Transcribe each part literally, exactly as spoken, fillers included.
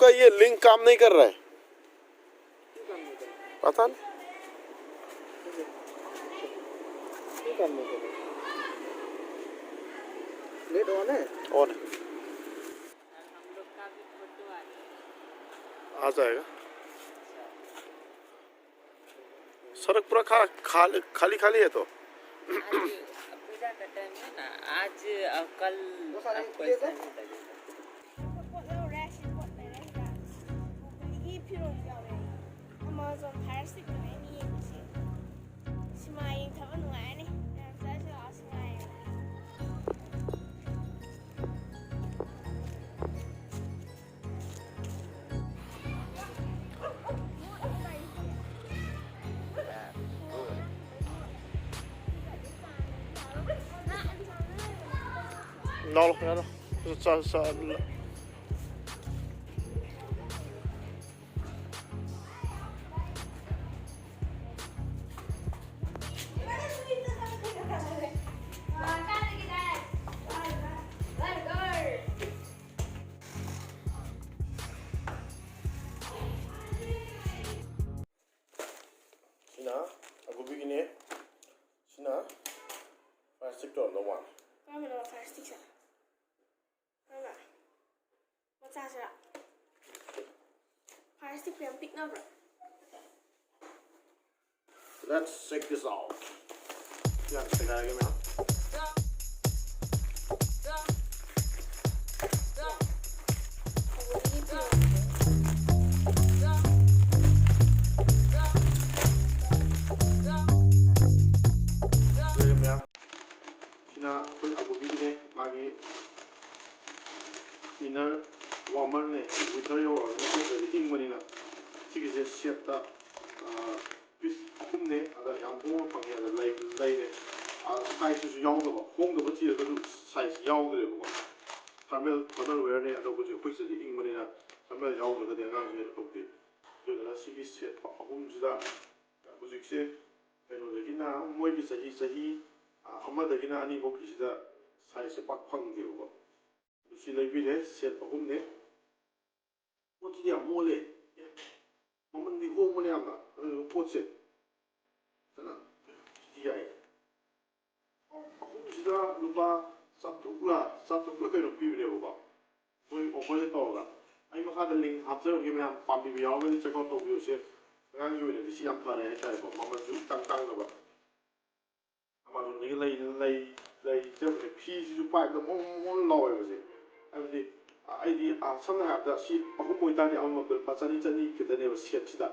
ये लिंक काम नहीं कर रहा है। पता नहीं। नेट ऑन है। ऑन है। आ जाएगा। सड़क पूरा खा-, खाली, खाली खाली है तो। आज पूजा का टाइम है ना, आज और कल आपको ऐसा नहीं लगेगा। ꯑꯃꯥꯖꯣꯟ ꯐꯥꯏꯌꯔ ꯁ꯭ꯇꯤꯛꯇꯨꯅꯦ ꯑꯩꯅ ꯌꯦꯡꯉꯤꯁꯦ꯫ ꯁꯤꯃꯥ ꯌꯦꯡꯊꯕ ꯅꯨꯡꯉꯥꯏꯔꯅꯤ꯫ ꯃꯌꯥꯝ ꯆꯠꯂꯁꯤ ꯂꯥꯛꯑꯣ, ꯁꯤꯃꯥ ꯌꯦꯡꯉꯒ꯫ ꯂꯥꯎ, ꯂꯥꯎ, ꯂꯥꯎ꯫ ꯆꯥ-, ꯆꯥ-, ꯁꯤꯅ ꯑꯒꯨꯕꯤꯒꯤꯅꯦ꯫ ꯁꯤꯅ ꯐꯥꯏꯌꯔ ꯁ꯭ꯇꯤꯛ ꯇꯧꯔꯝꯗꯧ ꯃꯥꯜꯂꯦ꯫ ꯀꯔꯝꯕꯅꯣ ꯐꯥꯏꯌꯔ ꯁ꯭ꯇꯤꯛꯁꯦ? ꯀꯔꯝꯕ? ꯃꯆꯥꯁꯤꯔꯥ? ꯐꯥꯏꯌꯔ ꯁ꯭ꯇꯤꯛꯄꯨ ꯌꯥꯝ ꯄꯤꯛꯅꯕ꯭ꯔꯥ? Let's check this out. ꯌꯥꯝ ꯁꯦꯒꯥꯏꯔꯒꯦ ꯃꯌꯥꯝ꯫ ꯁꯤꯅ ꯑꯩꯈꯣꯏ ꯑꯕꯨꯕꯤꯒꯤꯅꯦ, ꯃꯥꯒꯤ inner warmerꯅꯦ, winter ꯌꯧꯔꯛꯑꯕꯅꯤꯅ ꯑꯩꯈꯣꯏ ꯁꯤꯗꯗꯤ ꯏꯪꯕꯅꯤꯅ꯫ ꯁꯤꯒꯤꯁꯦ ꯁꯦꯠꯇ, ꯑ, ꯄꯤꯁ ꯑꯍꯨꯝꯅꯦ, ꯑꯗ ꯌꯥꯝ ꯍꯣꯡꯅ ꯐꯪꯉꯦ, ꯑꯗ ꯂꯩ-, ꯂꯩꯔꯦ꯫ ꯑ, ꯁꯥꯏꯖꯇꯨꯁꯨ ꯌꯥꯎꯗꯕ, ꯍꯣꯡꯗꯕ ꯊꯤꯔꯒꯁꯨ ꯁꯥꯏꯖ ꯌꯥꯎꯗ꯭ꯔꯦꯕꯀꯣ꯫ ꯊꯔꯃꯦꯜ ꯊꯔꯃꯦꯜ ꯋꯦꯌꯔꯅꯦ, ꯑꯗꯣ ꯍꯧꯖꯤꯛ ꯑꯩꯈꯣꯏ ꯁꯤꯗꯗꯤ ꯏꯪꯕꯅꯤꯅ ꯊꯔꯃꯦꯜ ꯌꯥꯎꯗ꯭ꯔꯒꯗꯤ ꯑꯉꯥꯡꯁꯦ ꯍꯧꯗꯦ꯫ ꯑꯗꯨꯗꯨꯅ ꯁꯤꯒꯤ ꯁꯦꯠ ꯑꯍꯨꯝꯁꯤꯗ ꯍꯧꯖꯤꯛꯁꯦ ꯀꯩꯅꯣꯗꯒꯤꯅ ꯃꯣꯏꯒꯤ ꯆꯍꯤ, ꯆꯍꯤ, ꯑ, ꯑꯃꯗꯒꯤꯅ ꯑꯅꯤꯐꯧꯒꯤꯁꯤꯗ ꯁꯥꯏꯖꯁꯦ ꯄꯥꯛ ꯐꯪꯗꯦꯕꯀꯣ꯫ ꯑꯗꯨ ꯁꯤ ꯂꯩꯕꯤꯔꯦ, ꯁꯦꯠ ꯑꯍꯨꯝꯅꯦ꯫ ꯄꯣꯠꯁꯤꯗꯤ ꯌꯥꯝ ꯃꯣꯜꯂꯦ꯫ ꯃꯃꯜꯗꯤ ꯍꯣꯡꯕꯅꯦ ꯌꯥꯝꯅ, ꯑꯗꯨꯒ ꯄꯣꯠꯁꯦ ꯐꯖꯅ ꯁꯤꯗꯤ ꯌꯥꯏ꯫ ꯑꯍꯨꯝꯁꯤꯗ ꯂꯨꯄꯥ ꯆꯥꯇ꯭ꯔꯨꯛꯂ ꯆꯥꯇ꯭ꯔꯨꯛꯂ ꯀꯩꯅꯣ ꯄꯤꯕꯅꯦꯕꯀꯣ, ꯃꯣꯏ ꯑꯣꯐꯔꯁꯦ ꯇꯧꯔꯒ꯫ ꯑꯩ ꯃꯈꯥꯗ ꯂꯤꯡ ꯍꯥꯞꯆꯔꯛꯀꯦ ꯃꯌꯥꯝ, ꯄꯥꯝꯕꯤꯕ ꯌꯥꯎꯔꯒꯗꯤ ꯆꯦꯛ ꯑꯥꯎꯠ ꯇꯧꯕꯤꯌꯨꯁꯦ꯫ ꯑꯉꯥꯡꯒꯤ ꯑꯣꯏꯅꯗꯤ ꯁꯤ ꯌꯥꯝ ꯐꯔꯦ ꯍꯥꯏꯇꯥꯔꯦꯀꯣ, ꯃꯃꯜꯁꯨ ꯏꯇꯥꯡ ꯇꯥꯡꯗꯕ꯫ ꯑꯃꯥꯖꯣꯟꯗꯒꯤ ꯂꯩ ꯂꯩ ꯂꯩꯖꯕꯁꯦ, ꯐꯤꯁꯤꯁꯨ ꯄꯥꯏꯕꯗ ꯃꯣꯟ ꯃꯣꯟ ꯂꯥꯎꯋꯦꯕꯁꯦ꯫ ꯍꯥꯏꯕꯗꯤ ꯑꯩꯗꯤ, ꯑ, ꯁꯝꯅ ꯍꯥꯏꯔꯕꯗ ꯁꯤ ꯑꯍꯨꯝ ꯑꯣꯏꯇꯥꯔꯗꯤ ꯑꯃꯃꯝꯗ ꯂꯨꯄꯥ ꯆꯅꯤ ꯆꯅꯤ ꯈꯤꯇꯅꯦꯕ ꯁꯦꯠꯁꯤꯗ꯫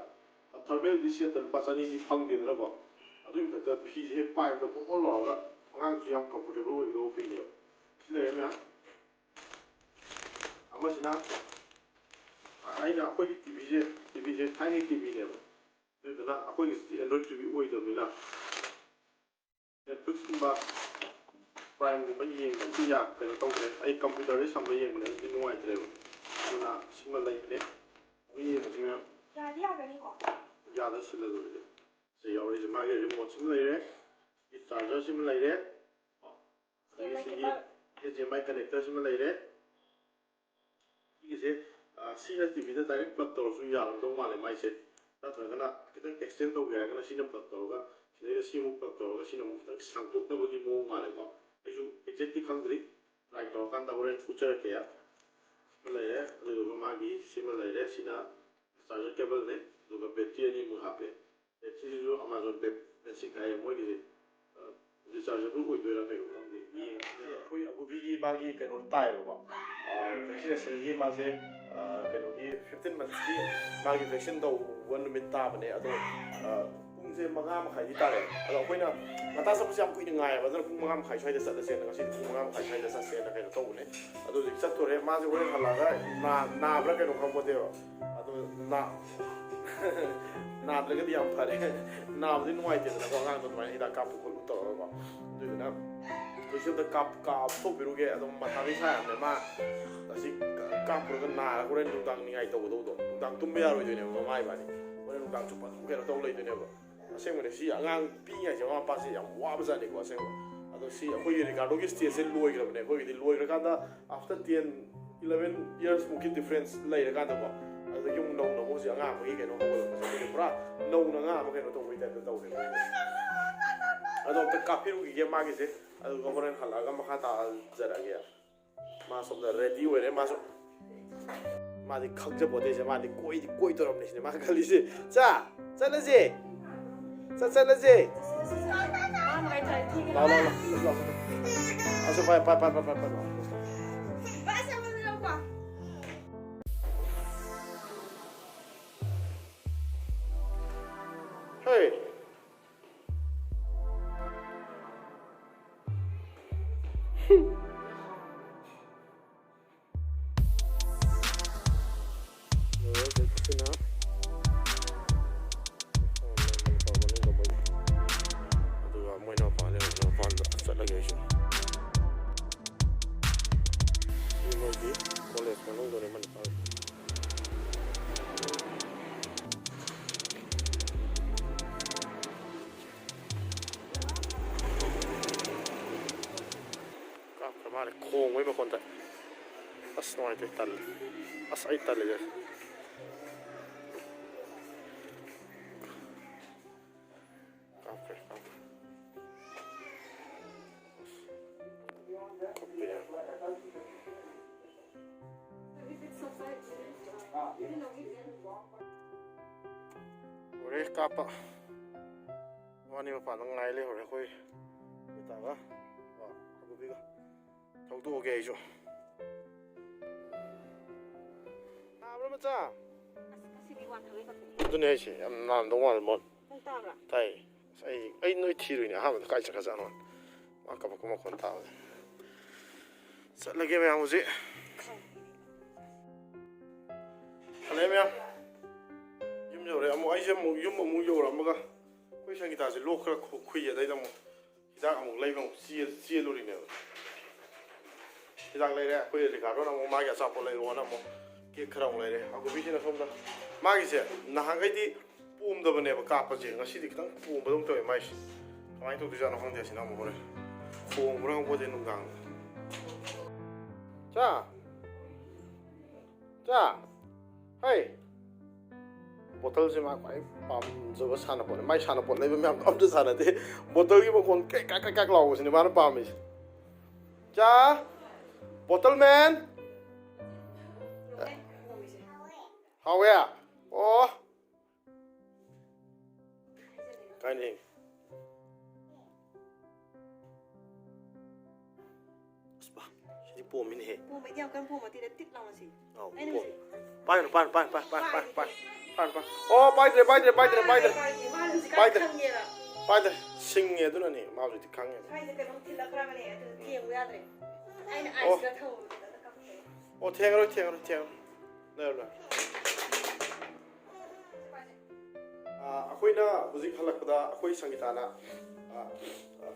ꯊꯔꯃꯦꯜꯗꯤ ꯁꯦꯠꯇ ꯂꯨꯄꯥ ꯆꯅꯤꯗꯤ ꯐꯪꯗꯦꯗꯅꯀꯣ꯫ ꯑꯗꯨꯒꯤ ꯃꯊꯛꯇ ꯐꯤꯁꯦ ꯍꯦꯛ ꯄꯥꯏꯕꯗ ꯃꯣꯟ ꯃꯣꯟ ꯂꯥꯎꯔꯒ ꯑꯉꯥꯡꯁꯨ ꯌꯥꯝ ꯀꯝꯐꯣꯔꯇꯦꯕꯜ ꯑꯣꯏꯒꯗꯧꯕ ꯐꯤꯅꯦꯕ꯫ ꯁꯤ ꯂꯩꯔꯦ ꯃꯌꯥꯝ꯫ ꯑꯃꯁꯤꯅ ꯑꯩꯅ ꯑꯩꯈꯣꯏꯒꯤ ꯇꯤꯚꯤꯁꯦ, ꯇꯤꯚꯤꯁꯦ ꯊꯥꯏꯅꯒꯤ ꯇꯤꯚꯤꯅꯦꯕ꯫ ꯑꯗꯨꯗꯨꯅ ꯑꯩꯈꯣꯏꯒꯤꯁꯤꯗꯤ ꯑꯦꯟꯗ꯭ꯔꯣꯏꯗ ꯇꯤꯚꯤ ꯑꯣꯏꯗꯕꯅꯤꯅ ꯅꯦꯠꯐ꯭ꯂꯤꯛꯁꯀꯨꯝꯕ ꯄ꯭ꯔꯥꯏꯝꯒꯨꯝꯕ ꯌꯦꯡꯕꯗꯤ ꯌꯥ-, ꯀꯩꯅꯣ ꯇꯧꯗ꯭ꯔꯦ꯫ ꯑꯩ ꯀꯝꯄ꯭ꯌꯨꯇꯔꯗꯩ ꯁꯝꯕ ꯌꯦꯡꯕꯅꯦ, ꯑꯗꯨꯗꯤ ꯅꯨꯡꯉꯥꯏꯇ꯭ꯔꯦꯕ꯫ ꯑꯗꯨꯅ ꯁꯤꯃ ꯂꯩꯕꯅꯦ꯫ ꯑꯃꯨꯛ ꯌꯦꯡꯉꯁꯤ ꯃꯌꯥꯝ꯫ ꯌꯥꯗꯤ ꯌꯥꯒꯅꯤꯀꯣ? ꯌꯥꯗ ꯁꯤꯜꯂ ꯂꯣꯏꯔꯦ꯫ ꯁꯤ ꯌꯥꯎꯔꯤꯁꯦ ꯃꯥꯒꯤ ꯔꯤꯃꯣꯠꯁꯤꯃ ꯂꯩꯔꯦ, ꯁꯤ ꯆꯥꯔꯖꯔꯁꯤꯃ ꯂꯩꯔꯦ꯫ ꯑꯗꯒꯤ ꯁꯤꯒꯤ ꯀꯦꯕꯜ꯫ ꯑꯩꯆ ꯗꯤ ꯑꯦꯝ ꯑꯥꯏ ꯀꯅꯦꯛꯇꯔꯁꯤꯃ ꯂꯩꯔꯦ꯫ ꯁꯤꯒꯤꯁꯦ, ꯑ, ꯁꯤꯅ ꯇꯤꯚꯤꯗ ꯗꯥꯏꯔꯦꯛ ꯄ꯭ꯂꯛ ꯇꯧꯔꯁꯨ ꯌꯥꯔꯝꯗꯧ ꯃꯥꯜꯂꯦ ꯃꯥꯏꯁꯦ꯫ ꯅꯠꯇ꯭ꯔꯒꯅ ꯈꯤꯇꯪ ꯑꯦꯛꯁꯇꯦꯟ ꯇꯧꯒꯦ ꯍꯥꯏꯔꯒꯅ ꯁꯤꯅ ꯄ꯭ꯂꯛ ꯇꯧꯔꯒ, ꯁꯤꯗꯩꯗ ꯁꯤ ꯑꯃꯨꯛ ꯄ꯭ꯂꯛ ꯇꯧꯔꯒ, ꯁꯤꯅ ꯑꯃꯨꯛ ꯈꯤꯇꯪ ꯁꯥꯡꯗꯣꯛꯅꯕꯒꯤ ꯃꯑꯣꯡ ꯃꯥꯜꯂꯦꯀꯣ꯫ ꯑꯩꯁꯨ ꯑꯦꯛꯖꯦꯛꯇꯤ ꯈꯪꯗ꯭ꯔꯤ, ꯇ꯭ꯔꯥꯏ ꯇꯧꯔꯀꯥꯟꯗ ꯍꯣꯔꯦꯟ ꯎꯠꯆꯔꯛꯀꯦ꯫ ꯁꯤꯃ ꯂꯩꯔꯦ, ꯑꯗꯨꯗꯨꯒ ꯃꯥꯒꯤ ꯁꯤꯃ ꯂꯩꯔꯦ, ꯁꯤꯅ ꯆꯥꯔꯖꯔ ꯀꯦꯕꯜꯅꯦ, ꯑꯗꯨꯒ ꯕꯦꯇ꯭ꯔꯤ ꯑꯅꯤꯃꯨꯛ ꯍꯥꯞꯄꯦ꯫ ꯕꯦꯇ꯭ꯔꯤꯁꯤꯁꯨ ꯑꯃꯥꯖꯣꯟ ꯕꯦ-, ꯕꯦꯁꯤꯛ ꯍꯥꯏꯌꯦ ꯃꯣꯏꯒꯤꯁꯦ꯫ ꯑ, ꯔꯤꯆꯥꯔꯖꯦꯕꯜ ꯑꯣꯏꯗꯣꯏꯔꯥ ꯀꯩꯅꯣ ꯈꯪꯗꯦ꯫ ꯌꯦꯡꯉꯁꯤ꯫ ꯑꯩꯈꯣꯏ ꯑꯄꯨꯕꯤꯒꯤ ꯃꯥꯒꯤ ꯀꯩꯅꯣ ꯇꯥꯏꯌꯦꯕꯀꯣ, ꯑ, ꯚꯦꯛꯁꯤꯅꯦꯁꯟꯒꯤ ꯃꯥꯁꯦ, ꯑ, ꯀꯩꯅꯣꯒꯤ ꯐꯤꯐꯇꯤꯟ ꯃꯟꯊꯁꯀꯤ ꯃꯥꯒꯤ ꯚꯦꯛꯁꯤꯟ ꯇꯧꯕ ꯅꯨꯃꯤꯠ ꯇꯥꯕꯅꯦ꯫ ꯑꯗꯣ, ꯑ, ꯄꯨꯡꯁꯦ ꯃꯉꯥ ꯃꯈꯥꯏꯗꯤ ꯇꯥꯔꯦ꯫ ꯑꯗꯣ ꯑꯩꯈꯣꯏꯅ ꯉꯟꯇꯥ ꯆꯠꯄꯁꯦ ꯌꯥꯝ ꯀꯨꯏꯅ ꯉꯥꯏꯌꯦꯕ, ꯑꯗꯨꯅ ꯄꯨꯡ ꯃꯉꯥ ꯃꯈꯥꯏ ꯁ꯭ꯋꯥꯏꯗ ꯆꯠꯂꯁꯦꯅ, ꯉꯁꯤꯗꯤ ꯄꯨꯡ ꯃꯉꯥ ꯃꯈꯥꯏ ꯁ꯭ꯋꯥꯏꯗ ꯆꯠꯁꯦꯅ ꯀꯩꯅꯣ ꯇꯧꯕꯅꯦ꯫ ꯑꯗꯨ ꯍꯧꯖꯤꯛ ꯆꯠꯇꯣꯔꯦ꯫ ꯃꯥꯁꯦ ꯍꯣꯔꯦꯟ ꯍꯜꯂꯛꯑꯒ ꯅꯥ-, ꯅꯥꯕ꯭ꯔꯥ ꯀꯩꯅꯣ ꯈꯪꯄꯣꯠꯇꯦꯕ꯫ ꯑꯗꯣ ꯅꯥ-, ꯅꯥꯗ꯭ꯔꯒꯗꯤ ꯌꯥꯝ ꯐꯔꯦ꯫ ꯅꯥꯕꯗꯤ ꯅꯨꯡꯉꯥꯏꯇꯦꯗꯅꯀꯣ, ꯑꯉꯥꯡꯗꯣ ꯑꯗꯨꯃꯥꯏꯅ ꯍꯤꯗꯥꯛ ꯀꯥꯞꯄ ꯈꯣꯠꯄ ꯇꯧꯔꯒꯀꯣ꯫ ꯑꯗꯨꯗꯨꯅ ꯑꯩꯈꯣꯏꯁꯨ ꯑꯝꯇ ꯀꯥꯞ-, ꯀꯥꯞꯊꯣꯛꯄꯤꯔꯨꯒꯦ꯫ ꯑꯗꯨꯝ ꯃꯊꯥꯗꯤ ꯁꯥꯔꯕꯅꯦ꯫ ꯃꯥ ꯑꯁꯤ ꯀꯥꯞꯄꯨꯔꯒ ꯅꯥꯔꯒ ꯍꯣꯔꯦꯟ ꯅꯨꯡꯗꯥꯡ ꯅꯤꯡꯉꯥꯏ ꯇꯧꯒꯗꯧꯕꯗꯣ, ꯅꯨꯡꯗꯥꯡ ꯇꯨꯝꯕ ꯌꯥꯔꯣꯏꯗꯣꯏꯅꯦꯕ ꯃꯃꯥ ꯏꯕꯥꯅꯤ꯫ ꯍꯣꯔꯦꯟ ꯅꯨꯡꯗꯥꯡ ꯆꯨꯞꯄ ꯑꯗꯨꯝ ꯀꯩꯅꯣ ꯇꯧ ꯂꯩꯗꯣꯏꯅꯦꯕ꯫ ꯑꯁꯦꯡꯕꯅꯦ, ꯁꯤ ꯑꯉꯥꯡ ꯄꯤꯛꯏꯉꯩꯁꯦ ꯃꯃꯥ ꯃꯄꯥꯁꯦ ꯌꯥꯝ ꯋꯥꯕꯖꯥꯠꯅꯤꯀꯣ, ꯑꯁꯦꯡꯕ꯫ ꯑꯗꯣ ꯁꯤ ꯑꯩꯈꯣꯏꯒꯤ ꯔꯤꯀꯥꯔꯗꯣꯒꯤ ꯁ꯭ꯇꯦꯖꯁꯦ ꯂꯣꯏꯈ꯭ꯔꯕꯅꯦ꯫ ꯑꯩꯈꯣꯏꯒꯤꯗꯤ ꯂꯣꯏꯈ꯭ꯔꯀꯥꯟꯗ after ten, ꯏꯂꯚꯦꯟ ꯏꯌꯔꯁ ꯃꯨꯛꯀꯤ ꯗꯤꯐ꯭ꯔꯦꯟꯁ ꯂꯩꯔꯀꯥꯟꯗꯀꯣ, ꯑꯗꯨꯗꯒꯤ ꯑꯃꯨꯛ ꯅꯧꯅ ꯑꯃꯨꯛ ꯍꯧꯖꯤꯛ ꯑꯉꯥꯡ ꯑꯃꯒꯤ ꯀꯩꯅꯣ ꯍꯧꯒꯠꯂꯛꯄꯁꯦ, ꯑꯩꯈꯣꯏꯁꯦ ꯄꯨꯔꯥ ꯅꯧꯅ ꯑꯉꯥꯡ ꯑꯃ ꯀꯩꯅꯣ ꯇꯧꯕꯒꯤ ꯇꯥꯏꯞꯇ ꯇꯧꯔꯦ꯫ ꯑꯗꯣ ꯑꯝꯇ ꯀꯥꯞꯄꯤꯔꯨꯈꯤꯒꯦ ꯃꯥꯒꯤꯁꯦ, ꯑꯗꯨꯒ ꯍꯣꯔꯦꯟ ꯍꯜꯂꯛꯑꯒ ꯃꯈꯥ ꯇꯥꯖꯔꯛꯑꯒꯦ꯫ ꯃꯥ ꯁꯣꯝꯗ ꯔꯦꯗꯤ ꯑꯣꯏꯔꯦ꯫ ꯃꯥꯁꯨ, ꯃꯥꯗꯤ ꯈꯪꯖꯄꯣꯠꯇꯦꯁꯦ, ꯃꯥꯗꯤ ꯀꯣꯏꯗꯤ ꯀꯣꯏꯗꯣꯔꯕꯅꯤ ꯁꯤꯅꯦ ꯃꯥ ꯈꯜꯂꯤꯁꯦ꯫ ꯆꯥ, ꯆꯠꯂꯁꯦ꯫ ꯆꯠ ꯆꯠꯂꯁꯦ꯫ ꯂꯥꯎ, ꯂꯥꯎ, ꯂꯥꯎ꯫ ꯂꯥꯎ, ꯂꯥꯎ, ꯂꯥꯎ꯫ ꯑꯁ, ꯄꯥꯏ, ꯄꯥꯏ, ꯄꯥꯏ, ꯂꯥꯎ꯫ ꯍꯦ꯫ ꯑꯗꯨꯒ ꯃꯣꯏꯅ ꯃꯄꯥꯟ ꯂꯩꯕ ꯃꯄꯥꯟꯗ ꯆꯠꯂꯒꯦ ꯑꯩꯁꯨ꯫ ꯁꯤ ꯃꯣꯏꯒꯤ ꯀꯣꯂꯦꯖ ꯃꯅꯨꯡꯗꯅꯦ ꯃꯅꯤꯄꯨꯔ꯫ ꯀꯥꯞꯈ꯭ꯔ ꯃꯥꯜꯂꯦ, ꯈꯣꯡꯕꯩ ꯃꯈꯣꯟ ꯇꯥꯏ꯫ ꯑꯁ, ꯅꯨꯡꯉꯥꯏꯇꯦ, ꯇꯜꯂꯦ꯫ ꯑꯁ, ꯑꯩ ꯇꯜꯂꯦ꯫ ꯀꯥꯞꯈ꯭ꯔꯦ, ꯀꯥꯞꯈ꯭ꯔꯦ꯫ ꯀꯞꯄꯦ꯫ ꯂꯣꯏꯔꯦ ꯀꯥꯞꯄ꯫ ꯋꯥꯅꯤ ꯃꯄꯥꯟꯗ ꯉꯥꯏ ꯂꯩꯍꯧꯔꯦ ꯑꯩꯈꯣꯏ ꯃꯤꯇꯥꯒ ꯍꯥꯒꯨꯕꯤꯒ꯫ ꯊꯧꯗꯣꯛꯑꯒꯦ ꯑꯩꯁꯨ꯫ ꯇꯥꯕ꯭ꯔꯣ, ꯃꯆꯥ? ꯑꯁ, ꯉꯁꯤꯗꯤ ꯋꯥꯟꯊꯕꯩ ꯀꯞꯄꯦ꯫ ꯑꯗꯨꯅꯦ ꯍꯥꯏꯁꯦ, ꯌꯥꯝ ꯅꯥꯔꯝꯗꯧ ꯃꯥꯜꯂꯦ ꯃꯣꯟ꯫ ꯅꯪ ꯇꯥꯕ꯭ꯔꯥ? ꯇꯥꯏ꯫ ꯑꯁ, ꯑꯩ, ꯑꯩ ꯅꯣꯏ ꯊꯤꯔꯨꯏꯅꯦ ꯑꯍꯥꯟꯕꯗ, ꯀꯥꯏ ꯆꯠꯈ꯭ꯔꯖꯥꯠꯅꯣ? ꯃꯥ ꯀꯞꯄꯛꯄ ꯃꯈꯣꯟ ꯇꯥꯕꯗ꯫ ꯆꯠꯂꯒꯦ ꯃꯌꯥꯝ ꯍꯧꯖꯤꯛ꯫ ꯍꯜꯂꯛꯑꯦ ꯃꯌꯥꯝ꯫ ꯌꯨꯝ ꯌꯧꯔꯦ꯫ ꯑꯃꯨꯛ ꯑꯩꯁꯦ ꯑꯃꯨꯛ ꯌꯨꯝ ꯑꯃꯨꯛ ꯌꯧꯔꯛꯑꯝꯃꯒ ꯑꯩꯈꯣꯏ ꯁꯪꯒꯤꯇꯥꯁꯦ ꯂꯣꯛ ꯈꯔ ꯈꯨ-, ꯈꯨꯏꯌꯦ꯫ ꯑꯗꯩꯗ ꯑꯃꯨꯛ ꯍꯤꯗꯥꯛ ꯑꯃꯨꯛ ꯂꯩꯕ ꯑꯃꯨꯛ ꯆꯦꯜ-, ꯆꯦꯜꯂꯨꯔꯤꯅꯦꯕ꯫ ꯍꯤꯗꯥꯛ ꯂꯩꯔꯦ꯫ ꯑꯩꯈꯣꯏ ꯔꯤꯀꯥꯔꯗꯣꯅ ꯑꯃꯨꯛ ꯃꯥꯒꯤ ꯑꯆꯥꯄꯣꯠ ꯂꯩꯔꯛꯑꯣꯅ ꯑꯃꯨꯛ ꯀꯦꯛ ꯈꯔ ꯑꯃꯨꯛ ꯂꯩꯔꯦ꯫ ꯑꯒꯨꯕꯤꯁꯤꯅ ꯁꯣꯝꯗ ꯃꯥꯒꯤꯁꯦ ꯅꯍꯥꯟꯈꯩꯗꯤ ꯄꯣꯝꯗꯕꯅꯦꯕ ꯀꯥꯞꯄꯁꯦ꯫ ꯉꯁꯤꯗꯤ ꯈꯤꯇꯪ ꯄꯣꯝꯕꯗꯧꯅ ꯇꯧꯋꯦ ꯃꯥꯏꯁꯦ꯫ ꯀꯃꯥꯏꯅ ꯇꯧꯗꯣꯏꯖꯥꯠꯅꯣ ꯈꯪꯗꯦ ꯑꯁꯤꯅ ꯑꯃꯨꯛ ꯍꯣꯔꯦꯟ꯫ ꯈꯣꯡꯕ꯭ꯔꯥ ꯈꯪꯄꯣꯠꯇꯦ ꯅꯨꯡꯗꯥꯡꯗ꯫ ꯆꯥ! ꯆꯥ꯫ ꯍꯩ꯫ ꯕꯣꯇꯜꯁꯦ ꯃꯥ ꯈ꯭ꯋꯥꯏ ꯄꯥꯝꯖꯕ ꯁꯥꯟꯅꯄꯣꯠꯅꯦ꯫ ꯃꯥꯏ ꯁꯥꯟꯅꯄꯣꯠ ꯂꯩꯕ ꯃꯌꯥꯝꯗꯣ ꯑꯝꯇ ꯁꯥꯟꯅꯗꯦ꯫ ꯕꯣꯇꯜꯒꯤ ꯃꯈꯣꯟ ꯀ꯭ꯔꯦꯛ ꯀ꯭ꯔꯦꯛ ꯀ꯭ꯔꯦꯛ ꯀ꯭ꯔꯦꯛ ꯂꯥꯎꯕꯁꯤꯅꯦ ꯃꯥꯅ ꯄꯥꯝꯃꯤꯁꯦ꯫ ꯆꯥ꯫ ꯕꯣꯇꯜ ꯃꯦꯟ꯫ ꯍꯥꯎꯋꯦ? ꯑꯣ꯫ ꯀꯥꯏꯅ ꯌꯦꯡꯒꯦ꯫ ꯑꯁ ꯕꯥ, ꯁꯤꯗꯤ ꯄꯣꯝꯃꯤꯅꯦꯍꯦ꯫ ꯄꯣꯝꯕꯩꯗꯤ ꯌꯥꯝ ꯀꯟꯅ ꯄꯣꯝꯕ ꯅꯠꯇꯦꯗ, ꯇꯤꯠ ꯂꯥꯎꯅ ꯁꯤ꯫ ꯑꯧ, ꯑꯩꯅ ꯄꯣꯝꯃꯤ꯫ ꯁꯤ ꯄꯥꯏꯒꯅꯨ, ꯄꯥꯏꯒꯅꯨ, ꯄꯥꯏꯒꯅꯨ, ꯄꯥꯏꯒꯅꯨ, ꯄꯥꯏꯒꯅꯨ, ꯄꯥꯏꯒꯅꯨ, ꯄꯥꯏꯒꯅꯨ, ꯄꯥꯏꯒꯅꯨ, ꯄꯥꯏꯒꯅꯨ꯫ ꯄꯥꯏꯗ꯭ꯔꯦ, ꯄꯥꯏꯗ꯭ꯔꯦ, ꯄꯥꯏꯗ꯭ꯔꯦ, ꯄꯥꯏꯗ꯭ꯔꯦ, ꯄꯥꯏꯗ꯭ꯔꯦ꯫ ꯃꯥ ꯍꯧꯖꯤꯛꯀꯥꯟ ꯄꯥꯏꯗ꯭ꯔꯦ꯫ ꯈꯪꯉꯦꯕ꯫ ꯄꯥꯏꯗ꯭ꯔꯦ꯫ ꯁꯤꯡꯉꯦ ꯑꯗꯨꯅꯅꯦ, ꯃꯥ ꯍꯧꯖꯤꯛꯇꯤ ꯈꯪꯉꯦꯕ꯫ ꯁ꯭ꯋꯥꯏꯁꯦ ꯀꯩꯅꯣꯝ ꯊꯤꯜꯂꯛꯈ꯭ꯔꯕꯅꯦ, ꯑꯗꯨ ꯎꯝ꯫ ꯊꯦꯡꯉꯨ ꯌꯥꯗ꯭ꯔꯦ꯫ ꯑꯩꯅ ꯑꯣ꯫ ꯑꯥꯏꯁꯀ ꯊꯝꯃꯨꯕꯗꯨꯗ ꯀꯞꯈ꯭ꯔꯦ꯫ ꯑꯣ, ꯊꯦꯡꯉꯔꯣꯏ, ꯊꯦꯡꯉꯔꯣꯏ, ꯊꯦꯡꯉꯔꯣꯏ꯫ ꯂꯩꯔꯣ, ꯂꯩꯔꯣ꯫ ꯑꯥ, ꯑꯩꯈꯣꯏꯅ ꯍꯧꯖꯤꯛ ꯍꯜꯂꯛꯄꯗ ꯑꯩꯈꯣꯏ ꯁꯪꯒꯤꯇꯥꯅ, ꯑꯥ,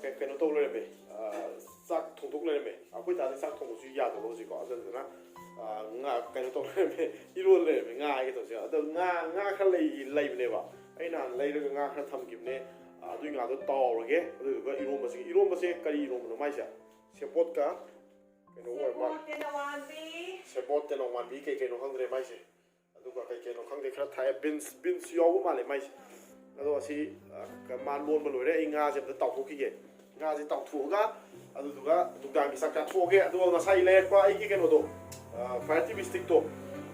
ꯀꯩ-, ꯀꯩꯅꯣ ꯇꯧ ꯂꯩꯔꯝꯃꯦ, ꯑꯥ, ꯆꯥꯛ ꯊꯣꯡꯗꯣꯛ ꯂꯩꯔꯝꯃꯦ꯫ ꯑꯩꯈꯣꯏ ꯗꯥꯗꯤ ꯆꯥꯛ ꯊꯣꯡꯕꯁꯨ ꯌꯥꯗꯕ ꯍꯧꯖꯤꯛꯀꯣ, ꯑꯗꯨꯗꯨꯅ, ꯑꯥ, ꯉꯥ ꯀꯩꯅꯣ ꯇꯧ ꯂꯩꯔꯝꯃꯦ, ꯏꯔꯣꯜ ꯂꯩꯔꯝꯃꯦ, ꯉꯥ ꯍꯥꯏꯒꯦ ꯇꯧꯁꯦ꯫ ꯑꯗꯣ ꯉꯥ, ꯉꯥ ꯈꯔ ꯂꯩ-, ꯂꯩꯕꯅꯦꯕ, ꯑꯩ ꯅꯍꯥꯟ ꯂꯩꯔꯒ ꯉꯥ ꯈꯔ ꯊꯝꯈꯤꯕꯅꯦ꯫ ꯑꯥ, ꯑꯗꯨꯏ ꯉꯥꯗꯣ ꯇꯥꯎꯔꯒꯦ꯫ ꯑꯗꯨꯗꯨꯒ ꯏꯔꯣꯝꯕꯁꯤꯒꯤ, ꯏꯔꯣꯝꯕꯁꯦ ꯀꯔꯤ ꯏꯔꯣꯝꯕꯅꯣ ꯃꯥꯏꯁꯦ? ꯁꯦꯕꯣꯠꯀ ꯀꯩꯅꯣ ꯑꯣꯏꯔ ꯃꯥꯜꯂꯦ꯫ ꯁꯦꯕꯣꯠ, ꯇꯦꯅꯧꯋꯥꯟꯕꯤ꯫ ꯁꯦꯕꯣꯠ, ꯇꯦꯅꯧꯋꯥꯟꯕꯤ, ꯀꯩ ꯀꯩꯅꯣ ꯈꯪꯗ꯭ꯔꯦ ꯃꯥꯏꯁꯦ꯫ ꯑꯗꯨꯒ ꯀꯩ ꯀꯩꯅꯣ ꯈꯪꯗꯦ ꯈꯔ ꯊꯥꯛꯑꯦ, ꯕꯤꯟꯁ, ꯕꯤꯟꯁ ꯌꯥꯎꯕ ꯃꯥꯜꯂꯦ ꯃꯥꯏꯁꯦ꯫ ꯑꯗꯣ ꯑꯁꯤ, ꯑ, ꯃꯥ ꯂꯣꯟꯕ ꯂꯣꯏꯔꯦ, ꯑꯩ ꯉꯥꯁꯦ ꯑꯝꯇ ꯇꯥꯎꯊꯣꯛꯈꯤꯒꯦ꯫ ꯉꯥꯁꯦ ꯇꯥꯎꯊꯣꯛꯑꯒ ꯑꯗꯨꯗꯨꯒ ꯅꯨꯡꯗꯥꯡꯒꯤ ꯆꯥꯛ ꯆꯥꯊꯣꯛꯑꯒꯦ꯫ ꯑꯗꯨꯒ ꯉꯁꯥꯏ ꯂꯩꯔꯛꯄ ꯑꯩꯒꯤ ꯀꯩꯅꯣꯗꯣ, ꯑ, fire TV stickꯇꯣ,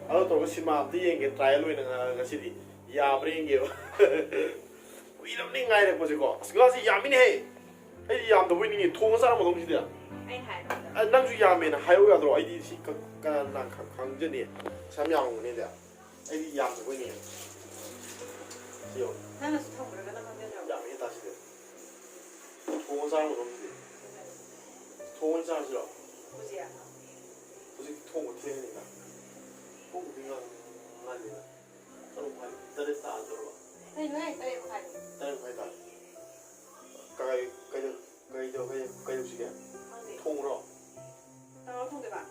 ꯑꯗꯨ ꯇꯧꯔꯒ ꯁꯤꯅꯦꯃꯥ ꯑꯝꯇ ꯌꯦꯡꯒꯦ, trial ꯑꯣꯏꯅ ꯉ-, ꯉꯁꯤꯗꯤ ꯌꯥꯕ꯭ꯔꯥ ꯌꯦꯡꯒꯦꯕ꯫ ꯀꯨꯏꯔꯕꯅꯤ ꯉꯥꯏꯔꯛꯄꯁꯦꯀꯣ꯫ ꯑꯁ, ꯉꯥꯁꯦ ꯌꯥꯝꯃꯤꯅꯦꯍꯦ꯫ ꯑꯩꯗꯤ ꯌꯥꯝꯗꯕꯣꯏ ꯅꯤꯡꯉꯤ꯫ ꯊꯣꯡꯉ ꯆꯥꯔꯝꯒꯗꯧꯅꯤ ꯁꯤꯗꯤ꯫ ꯑꯩꯅ ꯍꯥꯏꯕ꯫ ꯑ, ꯅꯪꯁꯨ ꯌꯥꯝꯃꯦꯅ ꯍꯥꯏꯌꯧ ꯌꯥꯗ꯭ꯔꯣ? ꯑꯩꯗꯤ ꯁꯤ ꯀ-, ꯀꯅꯥꯅ ꯈ-, ꯈꯪꯖꯅꯤ? ꯄꯩꯁꯥ ꯌꯥꯝ ꯌꯥꯝꯃꯝꯒꯅꯤ ꯑꯗꯤ꯫ ꯑꯩꯗꯤ ꯌꯥꯝꯗꯕꯣꯏ ꯅꯤꯡꯉꯤ꯫ ꯁꯤ ꯌꯦꯡꯉꯣ꯫ ꯅꯪꯅꯁꯨ ꯊꯝꯈ꯭ꯔꯒ ꯅꯪ ꯈꯪꯖꯗ꯭ꯔꯕ? ꯌꯥꯝꯃꯦ ꯇꯥꯁꯤꯗꯤ꯫ ꯊꯣꯡꯉ ꯆꯥꯔꯝꯒꯗꯧꯅꯤ ꯁꯤꯗꯤ꯫ ꯊꯣꯡꯉ ꯆꯥꯔꯁꯤꯔꯣ? ꯍꯧꯖꯤꯛ? ꯍꯧꯖꯤꯛ ꯊꯣꯡꯕ ꯊꯦꯡꯉꯅꯤꯅ꯫ ꯊꯣꯡꯕꯗꯤ ꯉꯥꯟ-, ꯉꯜꯂꯤꯅ꯫ ꯇꯔꯨꯛ ꯃꯈꯥꯏ, ꯇꯔꯦꯠ ꯇꯥꯗꯧꯔꯕ? ꯀꯩꯅꯣꯍꯦ, ꯇꯔꯦꯠ ꯃꯈꯥꯏ? ꯇꯔꯦꯠ ꯃꯈꯥꯏ ꯇꯥꯔꯦ꯫ ꯀꯩ, ꯀꯩꯗꯧ-, ꯀꯩꯗꯧ-, ꯀꯩ-, ꯀꯩꯗꯧꯁꯤꯒꯦ? ꯈꯪꯗꯦ꯫ ꯊꯣꯡꯉꯨꯔꯣ? ꯇꯥꯎꯔ ꯊꯣꯡꯗꯣꯏꯕ?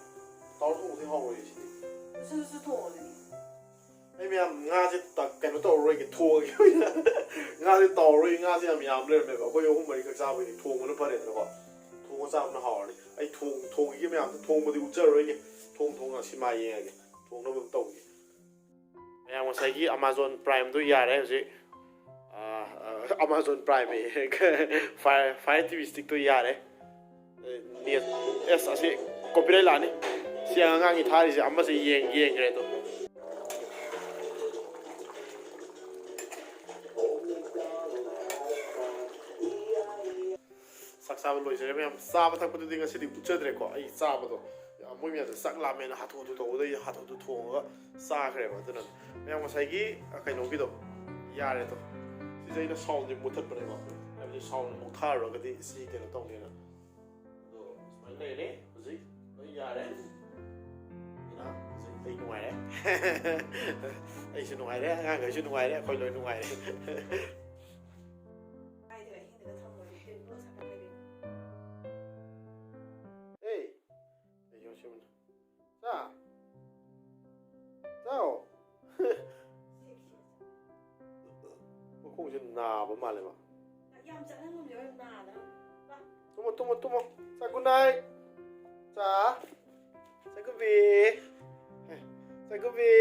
ꯇꯥꯎꯔ ꯊꯣꯡꯕꯗꯤ ꯍꯥꯎꯔꯣꯏꯌꯦ ꯁꯤꯗꯤ꯫ ꯁꯨ, ꯁꯨ, ꯁꯨ ꯊꯣꯡꯉꯣ ꯑꯗꯨꯗꯤ꯫ ꯑꯩ ꯃꯌꯥꯝ ꯉꯥꯁꯦ ꯇ-, ꯀꯩꯅꯣ ꯇꯧꯔꯔꯣꯏꯒꯦ, ꯊꯣꯡꯉꯒꯦ ꯑꯣꯏꯅ꯫ ꯉꯥꯁꯦ ꯇꯥꯎꯔꯔꯣꯏꯒꯦ, ꯉꯥꯁꯦ ꯌꯥꯝ ꯌꯥꯝ ꯂꯩꯔꯝꯃꯦꯕ꯫ ꯑꯩꯈꯣꯏ ꯑꯍꯨꯝ ꯃꯔꯤꯈꯛ ꯆꯥꯕꯒꯤꯗꯤ ꯊꯣꯡꯕꯅ ꯐꯔꯦꯗꯅꯀꯣ꯫ ꯊꯣꯡꯉ ꯆꯥꯕꯅ ꯍꯥꯎꯔꯅꯤ꯫ ꯑꯩ ꯊꯣꯡ-, ꯊꯣꯡꯈꯤꯒꯦ ꯃꯌꯥꯝꯗꯣ, ꯊꯣꯡꯕꯗꯤ ꯎꯠꯆꯔꯔꯣꯏꯒꯦ꯫ ꯊꯣꯡ ꯊꯣꯡꯉ ꯁꯤꯃꯥ ꯌꯦꯡꯉꯒꯦ꯫ ꯊꯣꯡꯅꯕ ꯑꯗꯨꯝ ꯇꯧꯒꯦ꯫ ꯃꯌꯥꯝ, ꯉꯁꯥꯏꯒꯤ Amazon Primeꯗꯣ ꯌꯥꯔꯦ ꯍꯧꯖꯤꯛ꯫ ꯑꯥ, ꯑꯥ, Amazon Prime ꯑꯦ꯫ Fire, Fire TV Stickꯇꯣ ꯌꯥꯔꯦ꯫ ꯅꯦꯠ, ꯑꯦꯁ, ꯑꯁꯤ copyright ꯂꯥꯛꯑꯅꯤ꯫ ꯁꯤ ꯑꯉꯥꯡꯒꯤ ꯊꯥꯔꯤꯁꯦ ꯑꯃꯁꯦ ꯌꯦꯡ-, ꯌꯦꯡꯈ꯭ꯔꯦ ꯑꯗꯣ꯫ ꯆꯥꯛ ꯆꯥꯕ ꯂꯣꯏꯖꯔꯦ ꯃꯌꯥꯝ꯫ ꯆꯥꯕ ꯊꯛꯄꯗꯨꯗꯤ ꯉꯁꯤꯗꯤ ꯎꯠꯆꯗ꯭ꯔꯦꯀꯣ꯫ ꯑꯩ ꯆꯥꯕꯗꯣ, ꯃꯣꯏ ꯃꯌꯥꯝꯗ ꯆꯥꯛ ꯂꯥꯝꯃꯦꯅ ꯍꯥꯊꯨ ꯍꯥꯊꯨ ꯇꯧꯕꯗ ꯑꯩ ꯍꯥꯊꯨ ꯍꯥꯊꯨ ꯊꯣꯡꯉꯒ ꯆꯥꯈ꯭ꯔꯦꯕ꯫ ꯑꯗꯨꯅ ꯃꯌꯥꯝ, ꯉꯁꯥꯏꯒꯤ, ꯑ, ꯀꯩꯅꯣꯒꯤꯗꯣ ꯌꯥꯔꯦ ꯑꯗꯣ꯫ ꯁꯤꯁꯦ ꯑꯩꯅ soundꯁꯦ ꯃꯨꯠꯊꯠꯄꯅꯦꯕ, ꯍꯥꯏꯕꯗꯤ sound ꯃꯨꯛꯊꯔꯨꯔꯒꯗꯤ ꯁꯤ ꯀꯩꯅꯣ ꯇꯧꯅꯦꯅ꯫ ꯑꯗꯣ ꯁꯨꯃꯥꯏꯅ ꯂꯩꯔꯦ ꯍꯧꯖꯤꯛ, ꯂꯣꯏ ꯌꯥꯔꯦ꯫ ꯑꯗꯨꯅ ꯍꯧꯖꯤꯛ ꯑꯩ ꯅꯨꯡꯉꯥꯏꯔꯦ꯫ ꯑꯩꯁꯨ ꯅꯨꯡꯉꯥꯏꯔꯦ, ꯑꯉꯥꯡꯈꯩꯁꯨ ꯅꯨꯡꯉꯥꯏꯔꯦ, ꯑꯩꯈꯣꯏ ꯂꯣꯏ ꯅꯨꯡꯉꯥꯏꯔꯦ꯫ ꯀꯥꯏꯗ ꯑꯍꯤꯡꯗꯒ ꯊꯝꯃꯣꯏ ꯇꯦꯕꯜ ꯁꯥꯀꯠ ꯂꯩꯔꯦ꯫ ꯑꯦ, ꯑꯩ ꯌꯣꯠꯁꯤꯃꯅ꯫ ꯆꯥ꯫ ꯆꯥꯎ꯫ ꯃꯈꯣꯡꯁꯦ ꯅꯥꯕ ꯃꯥꯜꯂꯦ ꯃꯥ꯫ ꯌꯥꯝ ꯆꯠꯅ ꯉꯝꯗꯦ ꯍꯣꯏ, ꯅꯥꯗꯅ꯫ ꯇꯨꯝꯃꯣ, ꯇꯨꯝꯃꯣ, ꯇꯨꯝꯃꯣ꯫ ꯆꯥ, good night꯫ ꯆꯥ꯫ ꯆꯥꯒꯨꯕꯤ꯫ ꯆꯥꯒꯨꯕꯤ꯫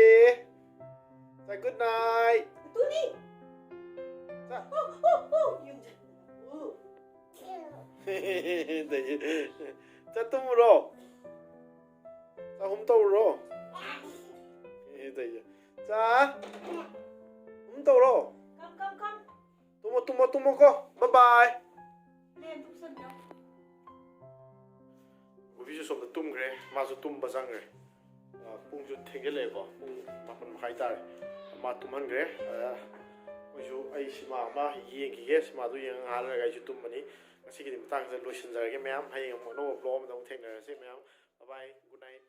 ꯆꯥ, good night꯫ ꯑꯗꯨꯅꯤ꯫ ꯆꯥ꯫ ꯑꯣ, ꯑꯣ, ꯑꯣ, ꯌꯨꯝ ꯆꯠ-, ꯑꯣ꯫ ꯆꯥ, ꯇꯨꯝꯃꯨꯔꯣ꯫ ꯆꯥꯛꯍꯨꯝ ꯇꯧꯔꯨꯔꯣ꯫ ꯑꯦ, ꯇꯧꯏꯁꯦ꯫ ꯆꯥ꯫ ꯍꯨꯝ ꯇꯧꯔꯣ꯫ Come, come, come꯫ ꯇꯨꯝꯃꯣ, ꯇꯨꯝꯃꯣ, ꯇꯨꯝꯃꯣꯀꯣ꯫ Bye bye꯫ ꯂꯦꯝ ꯇꯨꯝꯁꯟꯕꯤꯔꯣ꯫ ꯒꯣꯕꯤꯁꯨ ꯁꯣꯝꯗ ꯇꯨꯝꯈ꯭ꯔꯦ, ꯃꯥꯁꯨ ꯇꯨꯝꯕ ꯆꯪꯈ꯭ꯔꯦ꯫ ꯑ, ꯄꯨꯡꯁꯨ ꯊꯦꯡꯖꯤꯜꯂꯛꯑꯦꯀꯣ, ꯄꯨꯡ ꯃꯥꯄꯟ ꯃꯈꯥꯏ ꯇꯥꯔꯦ꯫ ꯃꯥ ꯇꯨꯝꯍꯟꯈ꯭ꯔꯦ꯫ ꯑ, ꯑꯩꯈꯣꯏꯁꯨ, ꯑꯩ ꯁꯤꯃꯥ ꯑꯃ ꯌꯦꯡꯈꯤꯒꯦ, ꯁꯤꯃꯥꯗꯨ ꯌꯦꯡꯉ ꯉꯥꯏꯍꯥꯛ ꯂꯩꯔꯒ ꯑꯩꯁꯨ ꯇꯨꯝꯃꯅꯤ꯫ ꯉꯁꯤꯒꯤꯗꯤ ꯃꯇꯥꯡꯁꯤꯗ ꯂꯣꯏꯁꯤꯟꯖꯔꯒꯦ ꯃꯌꯥꯝ, ꯍꯌꯦꯡ ꯑꯃꯨꯛ ꯑꯅꯧꯕ vlog ꯑꯃꯗ ꯑꯃꯨꯛ ꯊꯦꯡꯅꯔꯁꯤ ꯃꯌꯥꯝ꯫ Bye bye, good night꯫